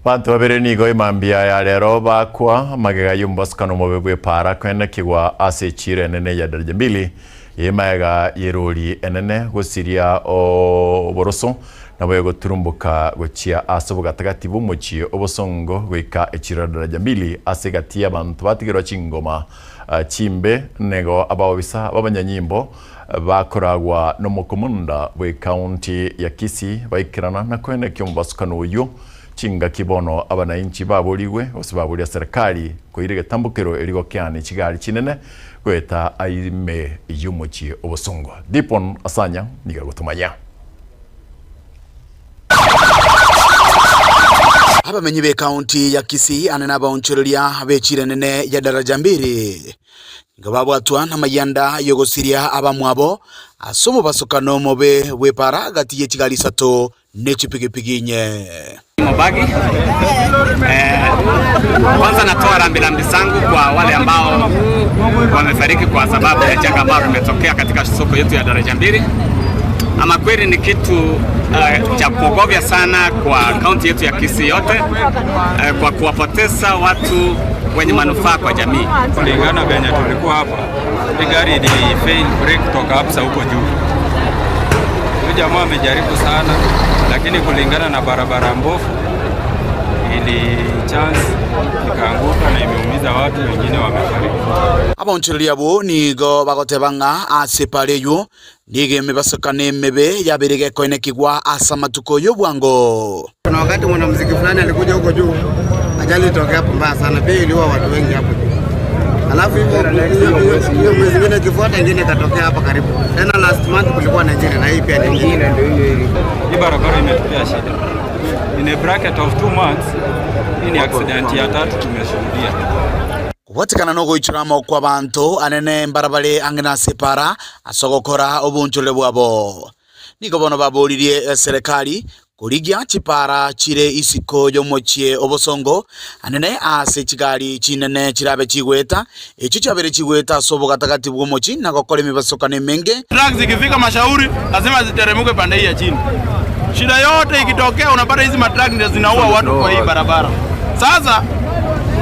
Banto babere nigo emambia ya rero bakwa magega y'omobasukano omobe bw'epaara koenekigwa ase echiiro enene ya Daraja Mbili y'emaega y'erori enene gosiria oboroso nabo egoturumboka gochia ase obogatagati bw'omochie obosongo goika echiiro ya Daraja Mbili ase egati y'abanto batigerwa chingoma chimbe nigo abaobisa b'abanyanyimbo bakoragwa nomokomunda bw'ecounty ya Kisii baikerana na koenekia omobasukano oyio. Chingaki bono abanainchi baborigwe, gose baboria serikali koira egetambokero erio gokeana chigari chinene goeta ime y'omochie obosongo. Dipon Asanya nigo agotomanya. Abamenyi b'Ekaunti ya Kisii ane nabaonchoreria b'echira enene ya Daraja Mbili nigo babwatwa namayianda y'ogosiria abamwabo ase omobasokano omobe bw'epaara gati ye chigari isato ne chipigipigi inye. Mobagi. Eh, kwanza natoa rambirambi zangu kwa wale ambao wamefariki kwa sababu ya janga ambalo limetokea katika soko yetu ya Daraja Mbili. Ama kweli ni kitu cha kuogofya sana kwa kaunti yetu ya Kisii yote kwa kuwapoteza watu wenye manufaa kwa jamii. Kulingana venye tulikuwa hapa, hii gari ili fail brake kutoka hapa huko juu. Huyu jamaa amejaribu sana, lakini kulingana na barabara mbovu ili chance ikaanguka na imeumiza watu wengine wamefariki. Abaonchoreria abwo nigo bagoteba ng'a ase epara eywo nigo emebasokano emebe yabeire gekoenekigwa ase amatuko y'obwango. Kuna wakati mwanamuziki fulani alikuja huko juu, ajali ilitokea hapo mbaya sana, pia iliua watu wengi hapo juu. Alafu hivyo hiyo mwezi mwingine ikifuata ingine ikatokea hapa karibu. Tena last month kulikuwa na ingine na hii pia ni ingine. Hii barabara imetupea shida. In a bracket of 2 months, hii ni accident ya tatu tumeshuhudia. Kobwatekana nogoichora amagoko abanto anene mbarabare ang'e nase epara ase ogokora obonchorere bwabo. Nigo bono baboririe eserekari korigia chipara chire isiko y'omochie obosongo anene ase chigari chinene chirabe chigweta echio chiabere chigweta ase obogatagati bw'omochi na gokora emebasokano emenge. Trucks zikifika Mashauri lazima ziteremuke pande hii ya chini. Shida yote ikitokea, unapata hizi matruck ndio zinaua watu kwa hii barabara. Sasa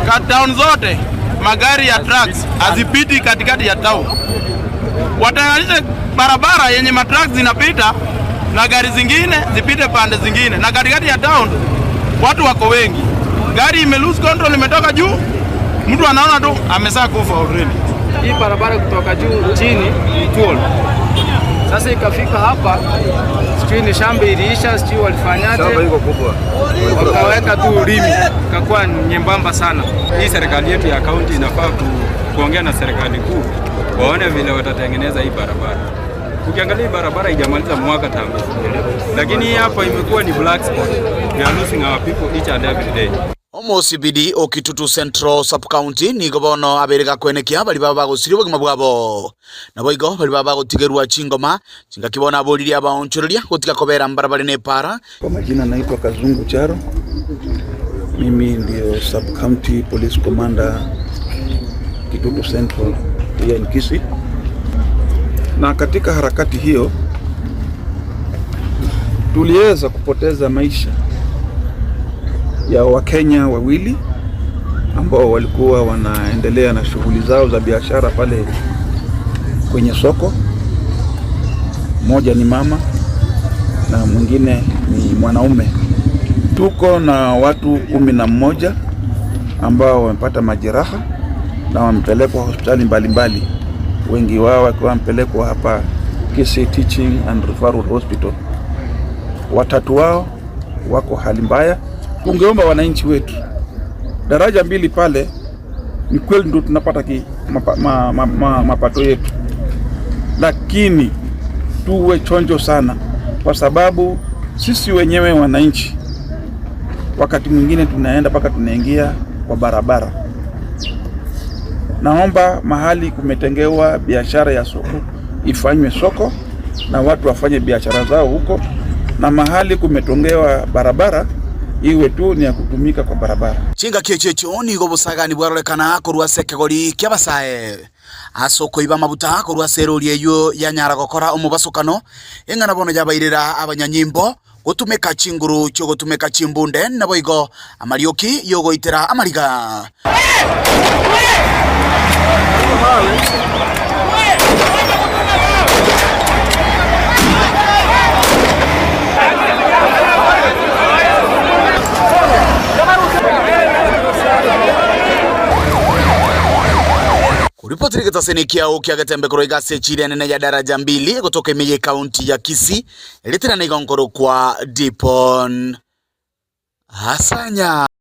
ka town zote magari ya trucks hazipiti katikati ya town. Watenganishe barabara yenye matrucks zinapita na gari zingine zipite pande zingine, na katikati ya town watu wako wengi, gari ime lose control, imetoka juu, mtu anaona tu amesha kufa already. Hii barabara kutoka juu chini ni toll. Sasa ikafika hapa, sijui ni shamba iliisha, sijui walifanyaje, wakaweka tu ulimi, ikakuwa nyembamba sana. Hii serikali yetu ya kaunti inafaa kuongea na serikali kuu waone vile watatengeneza hii barabara. Ukiangalia hii barabara haijamaliza mwaka tangu, lakini hii hapa imekuwa ni black spot. We are losing our people each and every day. Omosibidi o Kitutu Central Sub-County nigo bono abere gakwenekia bari baba bagosiria obogima bwabo nabo igo bari baba bagotigerwa chingoma chingaki bono aboririe abaonchoreria gotiga kobera mbarabare na epara. Kwa majina naitwa Kazungu Charo, mimi ndio Sub County Police Commander Kitutu Central here in Kisii. Na katika harakati hiyo tuliweza kupoteza maisha ya Wakenya wawili ambao walikuwa wanaendelea na shughuli zao za biashara pale kwenye soko. Mmoja ni mama na mwingine ni mwanaume. Tuko na watu 11 ambao wamepata majeraha na wamepelekwa hospitali mbalimbali, wengi wao wakiwa wamepelekwa hapa Kisii Teaching and Referral Hospital. Watatu wao wako hali mbaya. Tungeomba wananchi wetu, Daraja Mbili pale ni kweli ndio tunapata ki, mapa, ma, ma, ma, mapato yetu, lakini tuwe chonjo sana, kwa sababu sisi wenyewe wananchi wakati mwingine tunaenda mpaka tunaingia kwa barabara. Naomba mahali kumetengewa biashara ya soko ifanywe soko na watu wafanye biashara zao huko, na mahali kumetongewa barabara iwe tu ni ya kutumika kwa barabara. Chingaki echo echo nigo obosagani bwarorekana korwa ase ekegori kia abasae ase okoiba amabuta korwa ase erori eywo yanyara gokora omobasokano eng'ana bono yabairera abanyanyimbo. Gotumeka chinguru chiogotumeka chimbunde naboigo amarioki yogoitera amariga. Kuripotiri gĩtacĩni kĩa ũkĩ agetembe kũroiga ase nene ya daraja mbili gotoka imeye kaunti ya Kisii ritira na igonkoro kwa Dipon Hasanya.